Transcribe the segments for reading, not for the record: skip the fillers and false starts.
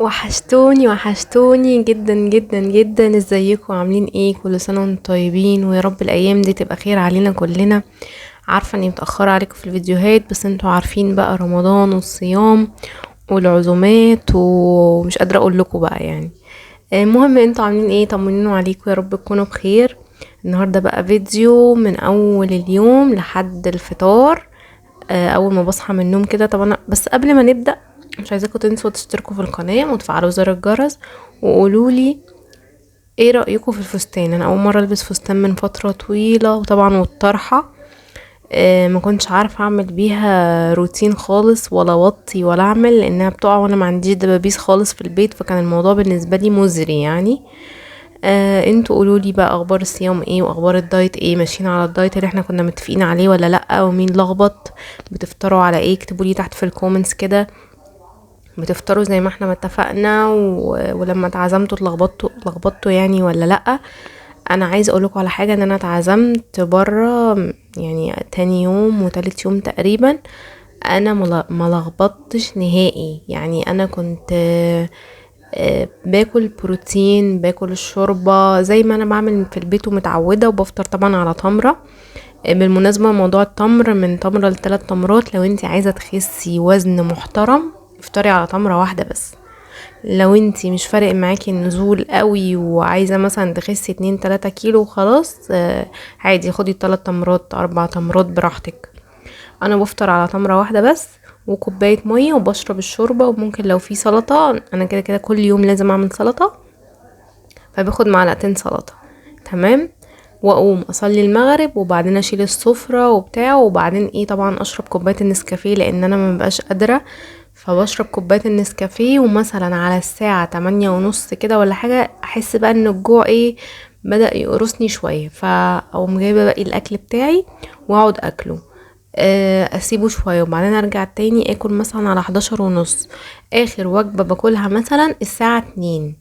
وحشتوني وحشتوني جدا جدا جدا. ازيكم عاملين ايه؟ كل سنة وانتم طيبين، ويا رب الايام دي تبقى خير علينا كلنا. عارفه اني متاخرة عليكم في الفيديوهات، بس انتوا عارفين بقى رمضان والصيام والعزومات ومش قادرة اقول لكم بقى يعني. المهم انتوا عاملين ايه؟ طمنوا عليكم، يا رب تكونوا بخير. النهارده بقى فيديو من اول اليوم لحد الفطار، اول ما بصحى من النوم كده. طبعا بس قبل ما نبدا مش عايزاكم تنسوا تشتركوا في القناة وتفعلوا زر الجرس، وقولوا لي ايه رايكم في الفستان. انا اول مرة البس فستان من فترة طويلة، وطبعا والطرحه ما كنتش عارفه اعمل بيها روتين خالص، ولا وطي ولا اعمل، لانها بتقع وانا ما عنديش دبابيس خالص في البيت، فكان الموضوع بالنسبة لي مزري يعني. انتوا قولوا لي بقى اخبار الصيام ايه واخبار ال diet ايه، ماشيين على ال diet اللي احنا كنا متفقين عليه ولا لا، ومين لخبط، بتفطروا على ايه؟ اكتبوا لي تحت في ال comments كده، بتفطروا زي ما احنا ما اتفقنا ولما اتعزمتوا اتلخبطتوا يعني ولا لا؟ انا عايزه اقول لكم على حاجة، ان انا اتعزمت بره يعني تاني يوم وتالت يوم تقريبا، انا ما لخبطتش نهائي يعني. انا كنت باكل بروتين، باكل الشوربة زي ما انا بعمل في البيت ومتعوده، وبفطر طبعا على تمره. بالمناسبة موضوع التمر، من تمره لثلاث تمرات. لو انت عايزه تخسي وزن محترم افطري على تمره واحدة بس. لو انتي مش فارق معاكي النزول قوي وعايزه مثلا تخسي 2 3 كيلو وخلاص، عادي خدي 3 تمرات 4 تمرات براحتك. انا بفطر على تمره واحدة بس وكوبايه مية، وبشرب الشوربة، وممكن لو في سلطة، انا كده كده كل يوم لازم اعمل سلطة، فباخد معلقتين سلطة تمام، واقوم اصلي المغرب، وبعدين اشيل السفرة وبتاع، وبعدين ايه طبعا اشرب كوباية النسكافيه لان انا ما بقاش قادرة، فبشرب كوباية النسكافيه. ومثلا على الساعة 8:30 كده ولا حاجة، احس بقى ان الجوع ايه بدا يقرصني شوية، فاقوم جايبه باقي الاكل بتاعي واقعد اكله، اسيبه شوية، وبعدين ارجع تاني اكل مثلا على 11:30. اخر وجبة باكلها مثلا الساعة 2،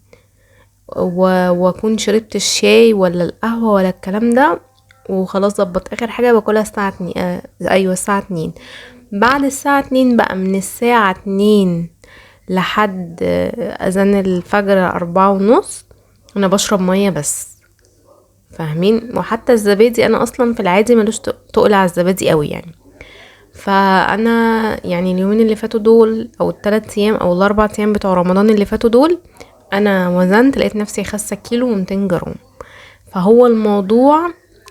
واكون شربت الشاي ولا القهوة ولا الكلام ده وخلاص ظبط. اخر حاجة باكلها الساعة 2، ايوه الساعة 2. بعد الساعة 2 بقى، من الساعة 2 لحد اذان الفجر 4:30 انا بشرب مية بس، فاهمين؟ وحتى الزبادي انا اصلا في العادي ملوش تقل على الزبادي قوي يعني. فانا يعني اليومين اللي فاتوا دول، او الثلاث ايام او الاربع ايام بتوع رمضان اللي فاتوا دول، انا وزنت لقيت نفسي خاسه 1.2 كيلو. فهو الموضوع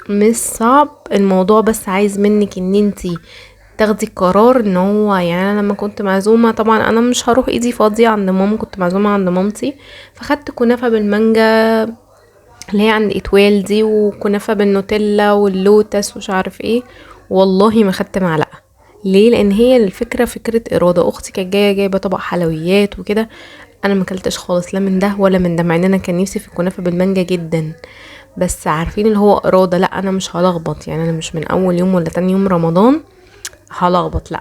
مش صعب، الموضوع بس عايز منك ان انتي تاخدي القرار. ان هو يعني انا لما كنت معزومه، طبعا انا مش هروح ايدي فاضية عند ماما، كنت معزومه عند مامتي، فخدت كنافه بالمانجا اللي هي عند اتوال دي، وكنافه بالنوتيلا واللوتس ومش عارف ايه، والله ما خدت معلقه. ليه؟ لان هي الفكرة فكرة اراده. اختي كانت جاية جايبه طبق حلويات وكده، انا ما اكلتش خالص لا من ده ولا من ده، مع ان انا كان نفسي في الكنافه بالمانجا جدا، بس عارفين اللي هو اراده، لا انا مش هلخبط يعني، انا مش من اول يوم ولا تاني يوم رمضان هلخبط، لا.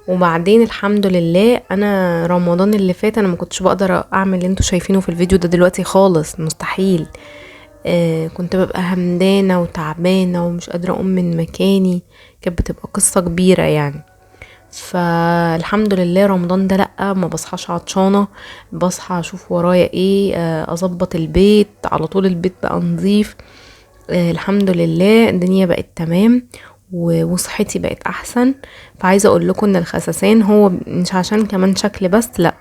وبعدين الحمد لله انا رمضان اللي فات انا ما كنتش بقدر اعمل اللي انتوا شايفينه في الفيديو ده دلوقتي خالص، مستحيل. كنت ببقى همدانه وتعبانه ومش قادرة اقوم من مكاني، كانت بتبقى قصة كبيرة يعني. فالحمد لله رمضان ده لا، ما بصحاش عطشانة، بصحى اشوف ورايا ايه، اظبط البيت على طول، البيت بقى نظيف، الحمد لله الدنيا بقت تمام وصحتي بقت احسن. فعايزه اقول لكم ان الخسسان هو مش عشان كمان شكل بس، لا،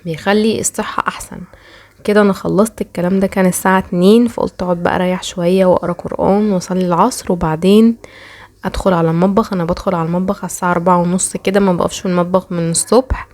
بيخلي الصحة احسن كده. انا خلصت الكلام ده كان الساعة 2، فقلت اقعد بقى اريح شوية واقرا قران واصلي العصر، وبعدين ادخل على المطبخ. انا بدخل على المطبخ على الساعة 4:30 كده، ما بقفش في المطبخ من الصبح.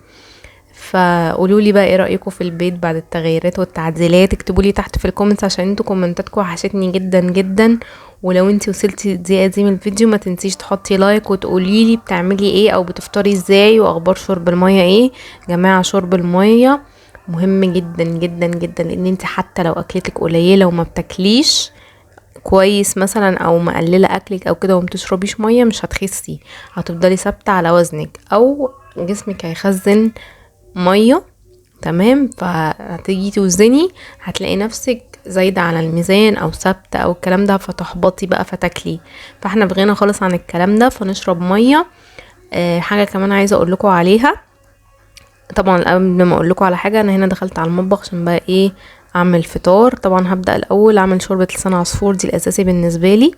فقولوا لي بقى ايه رايكم في البيت بعد التغييرات والتعديلات، اكتبوا لي تحت في ال comments عشان انتوا كومنتاتكم وحشتني جدا جدا. ولو انتي وصلتي الدقيقة دي من الفيديو ما تنسيش تحطي like وتقولي لي بتعملي ايه او بتفطري ازاي، واخبار شرب المية ايه. جماعة شرب المية مهم جدا جدا جدا، لان انتي حتى لو اكلتك قليله وما بتاكليش كويس مثلا، او مقلله اكلك او كده، وما بتشربيش مية، مش هتخسي، هتفضلي ثابتة على وزنك، او جسمك هيخزن مية تمام. فهتيجي توزني هتلاقي نفسك زايدة على الميزان او ثابتة او الكلام ده، فتحبطي بقى فتاكلي. فاحنا بغينا خالص عن الكلام ده، فنشرب مية. حاجة كمان عايزه اقول لكم عليها، طبعا قبل ما اقول لكم على حاجة، انا هنا دخلت على المطبخ عشان بقى ايه اعمل فطار. طبعا هبدا الاول اعمل شوربة لسان عصفور، دي الاساسي بالنسبة لي.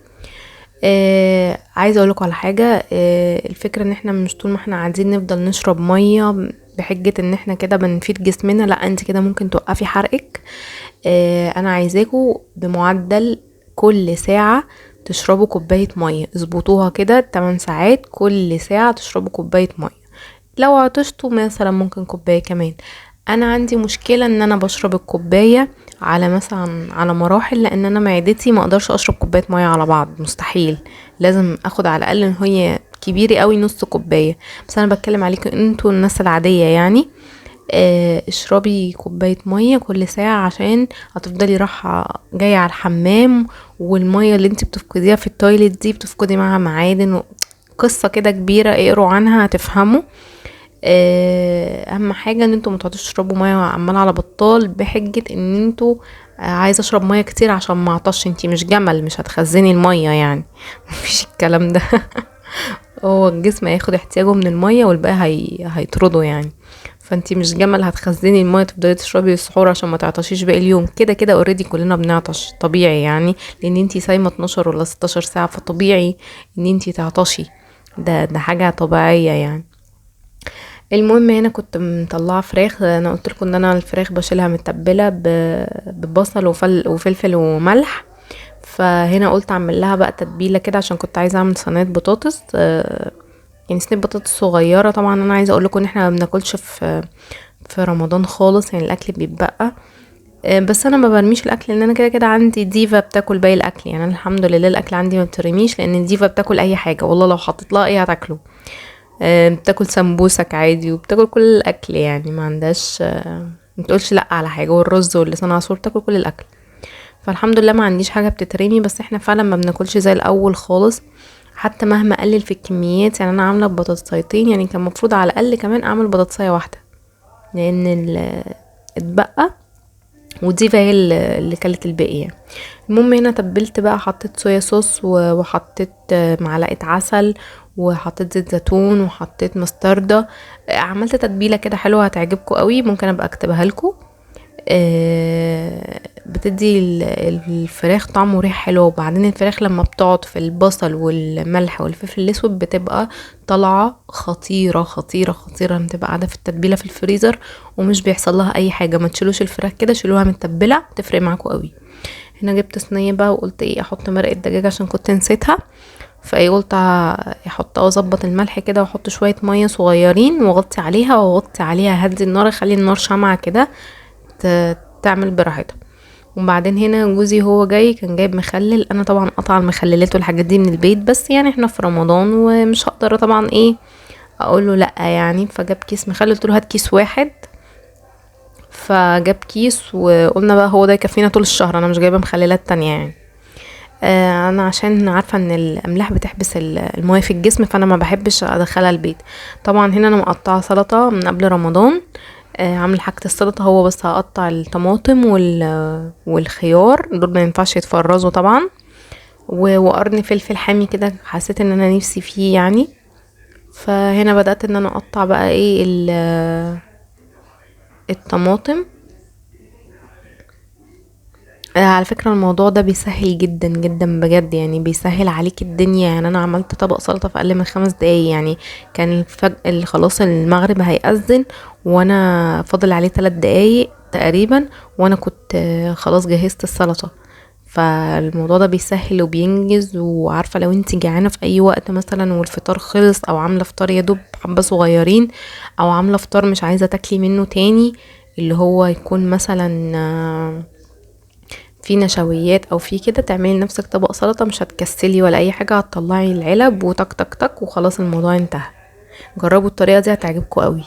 عايزه اقول لكم على حاجة، الفكرة ان احنا مش طول ما احنا قاعدين نفضل نشرب مية بحجة ان احنا كده بنفيد جسمنا، لا انت كده ممكن توقفي حرقك. انا عايزاكم بمعدل كل ساعة تشربوا كوباية مية، اظبطوها كده 8 ساعات، كل ساعة تشربوا كوباية مية. لو عطشتوا مثلا ممكن كوباية كمان. انا عندي مشكلة ان انا بشرب الكوباية على مثلا على مراحل، لان انا معدتي ما اقدرش اشرب كوباية مية على بعض، مستحيل، لازم اخد على الاقل ان هي كبيرة قوي نص كوباية. بس انا بتكلم عليكم انتوا الناس العادية يعني. اشربي كوباية مية كل ساعة عشان هتفضلي رايحة جاية على الحمام، والمية اللي انت بتفقديها في ال toilet دي بتفقدي معاها معادن، قصة كده كبيرة اقروا عنها هتفهموا. اهم حاجة ان انتوا ما تقعدوش تشربوا مية عمال على بطال بحجة ان انتوا عايزه اشرب مية كتير عشان ما اعطش. انتي مش جمل، مش هتخزني المية يعني، مفيش الكلام ده. هو الجسم هياخد احتياجه من المية والباقي هيطرده يعني. فانتي مش جمل هتخزني المية تفضلي تشربي السحور عشان ما تعطشيش باقي اليوم. كده كده already كلنا بنعطش طبيعي يعني، لان انتي صايمه 12 ولا 16 ساعة، فطبيعي ان انتي تعطشي، ده حاجة طبيعية يعني. المهم هنا كنت مطلعه فراخ، انا قلت لكم ان انا الفراخ بشيلها متبله ببصل وفلفل وملح، فهنا قلت اعمل لها بقى تتبيله كده عشان كنت عايزه اعمل صينية بطاطس، يعني صينية بطاطس صغيرة. طبعا انا عايزه اقول لكم ان احنا ما بناكلش في رمضان خالص يعني، الاكل بيتبقى، بس انا ما برميش الاكل لان انا كده كده عندي ديفا بتاكل باقي الاكل يعني. انا الحمد لله الاكل عندي ما بترميش، لان ديفا بتاكل اي حاجة، والله لو حطيت لها ايه هتاكله. بتاكل سمبوسك عادي وبتاكل كل الاكل يعني، ما عندهاش ما تقولش لا على حاجة، والرز واللسان عصفور بتاكل كل الاكل. فالحمد لله ما عنديش حاجة بتترمي، بس احنا فعلا ما بناكلش زي الاول خالص، حتى مهما اقلل في الكميات يعني. انا عامله بطاطسيتين يعني، كان المفروض على الاقل كمان اعمل بطاطسيه واحدة، لان اتبقى ودي فهي اللي كلت الباقي يعني. المهم هنا تبلت بقى، حطيت صويا صوص وحطيت معلقه عسل وحطيت زيت زيتون وحطيت مستردة، عملت تتبيله كده حلوة هتعجبكم قوي، ممكن ابقى اكتبها لكم. بتدي الفراخ طعم وريحه حلوة. وبعدين الفراخ لما بتقعد في البصل والملح والفلفل الاسود بتبقى طالعه خطيرة خطيرة خطيرة، لما تبقى قاعدة في التتبيله في الفريزر ومش بيحصل لها اي حاجة. ما تشيلوش الفراخ كده، شيلوها متبله، تفرق معاكم قوي. هنا جبت صينية بقى وقلت ايه احط مرقه دجاج عشان كنت نسيتها، فايه قلت احطها واظبط الملح كده واحط شوية مية صغيرين واغطي عليها، واغطي عليها هدي النار، اخلي النار شمعة كده تعمل براحتها. وبعدين هنا جوزي هو جاي كان جايب مخلل، انا طبعا قطع المخللات والحاجات دي من البيت، بس يعني احنا في رمضان ومش هقدر طبعا ايه اقول له لا يعني. فجاب كيس مخلل، قلت له هات كيس واحد، فجاب كيس وقلنا بقى هو ده يكفينا طول الشهر، انا مش جايبه مخللات تانية يعني. انا عشان عارفه ان الاملاح بتحبس المية في الجسم، فانا ما بحبش ادخلها البيت. طبعا هنا انا مقطعه سلطة من قبل رمضان، عامله حاجة السلطة، هو بس هقطع الطماطم والخيار، دول ما ينفعش يتفرزوا طبعا، وقرن فلفل حامي كده حسيت ان انا نفسي فيه يعني. فهنا بدات ان انا اقطع بقى ايه الطماطم. على فكرة الموضوع ده بيسهل جدا جدا بجد يعني، بيسهل عليك الدنيا يعني. انا عملت طبق سلطة في اقل من 5 دقايق يعني، كان خلاص المغرب هيأذن وانا فاضل عليه 3 دقايق تقريبا، وانا كنت خلاص جهزت السلطة. فالموضوع ده بيسهل وبينجز. وعارفة لو انت جعانة في اي وقت مثلا والفطار خلص، او عاملة فطار يا دوب حبة صغيرين، او عاملة فطار مش عايزة تاكلي منه تاني، اللي هو يكون مثلا في نشويات او في كده، تعملي لنفسك طبق سلطة، مش هتكسلي ولا اي حاجة، هتطلعي العلب وتك تك تك وخلاص الموضوع انتهى. جربوا الطريقة دي هتعجبكم قوي.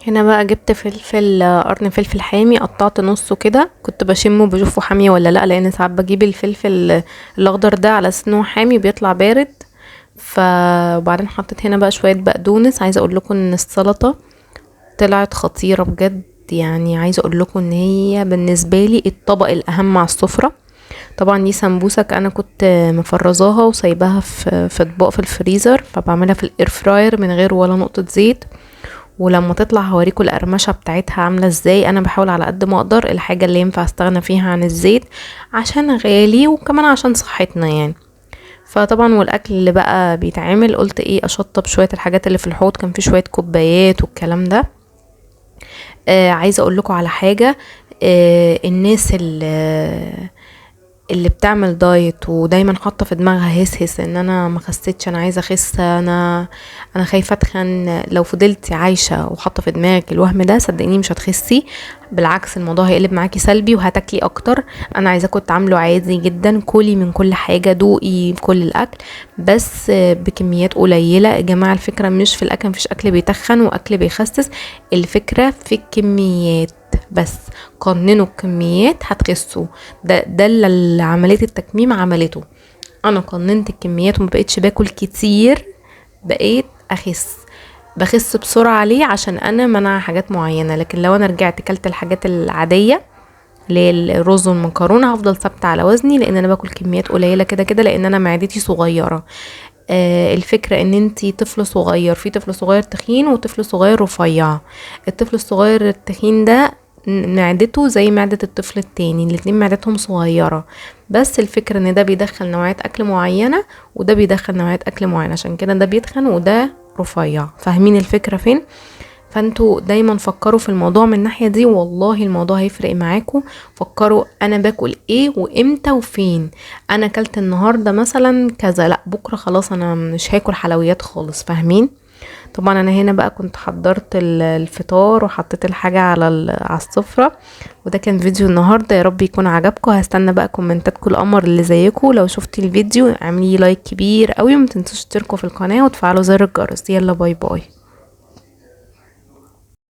هنا بقى جبت فلفل، قرن فلفل حامي، قطعت نصه كده، كنت بشمه بشوفه حامي ولا لا، لان ساعات بجيب الفلفل الاخضر ده على اساس انه حامي بيطلع بارد. فبعدين حطيت هنا بقى شوية بقدونس. عايزه اقول لكم ان السلطة طلعت خطيرة بجد يعني، عايزه اقول لكم ان هي بالنسبة لي الطبق الاهم على السفرة. طبعا دي سمبوسك انا كنت مفرزاها وسايباها في اطباق في الفريزر، فبعملها في ال air fryer من غير ولا نقطة زيت، ولما تطلع هوريكم القرمشه بتاعتها عامله ازاي. انا بحاول على قد ما اقدر الحاجة اللي ينفع استغنى فيها عن الزيت عشان غالي وكمان عشان صحتنا يعني. فطبعا والاكل اللي بقى بيتعمل قلت ايه اشطب شوية الحاجات اللي في الحوض، كان في شوية كوبايات والكلام ده. عايزه اقول لكم على حاجة، الناس اللي بتعمل دايت ودايما حاطه في دماغها هس هس ان انا ما خسيتش، انا عايزه اخس، انا خايفة اتخن، لو فضلتي عايشه وحاطه في دماغك الوهم ده صدقيني مش هتخسي، بالعكس الموضوع هيقلب معاكي سلبي وهتاكلي اكتر. انا عايزاكم تتعاملوا عادي جدا، كلي من كل حاجة، دوقي كل الاكل بس بكميات قليله. يا جماعة الفكرة مش في الاكل، مفيش اكل بيتخن واكل بيخسس، الفكرة في الكميات بس، قننوا الكميات هتخسوا. ده اللي عملية التكميم عملته، انا قننت الكميات وما بقيتش باكل كتير، بقيت اخس، بخس بسرعة. ليه؟ عشان انا منع حاجات معينة. لكن لو انا رجعت كلت الحاجات العادية اللي هي الرز والمكرونه هفضل ثابتة على وزني، لان انا باكل كميات قليله كده كده، لان انا معدتي صغيرة. الفكرة ان انتي طفل صغير، في طفل صغير تخين وطفل صغير رفيع. الطفل الصغير التخين ده معدته زي معدة الطفل التاني، الاتنين معدتهم صغيرة، بس الفكرة ان ده بيدخل نوعية اكل معينة وده بيدخل نوعية اكل معينة، عشان كده ده بيتخن وده رفيع. فاهمين الفكرة فين؟ فانتوا دايما فكروا في الموضوع من الناحية دي، والله الموضوع هيفرق معاكم. فكروا انا باكل ايه وامتى وفين، انا اكلت النهاردة مثلا كذا، لا بكرة خلاص انا مش هاكل حلويات خالص، فاهمين؟ طبعا انا هنا بقى كنت حضرت الفطار وحطيت الحاجة على السفرة. وده كان فيديو النهاردة، يا رب يكون عجبكم. هستنى بقى كومنتاتكم القمر اللي زيكم. لو شفتي الفيديو اعملي like كبير قوي، وما تنسوش تشتركوا في القناة وتفعلوا زر الجرس. يلا bye bye.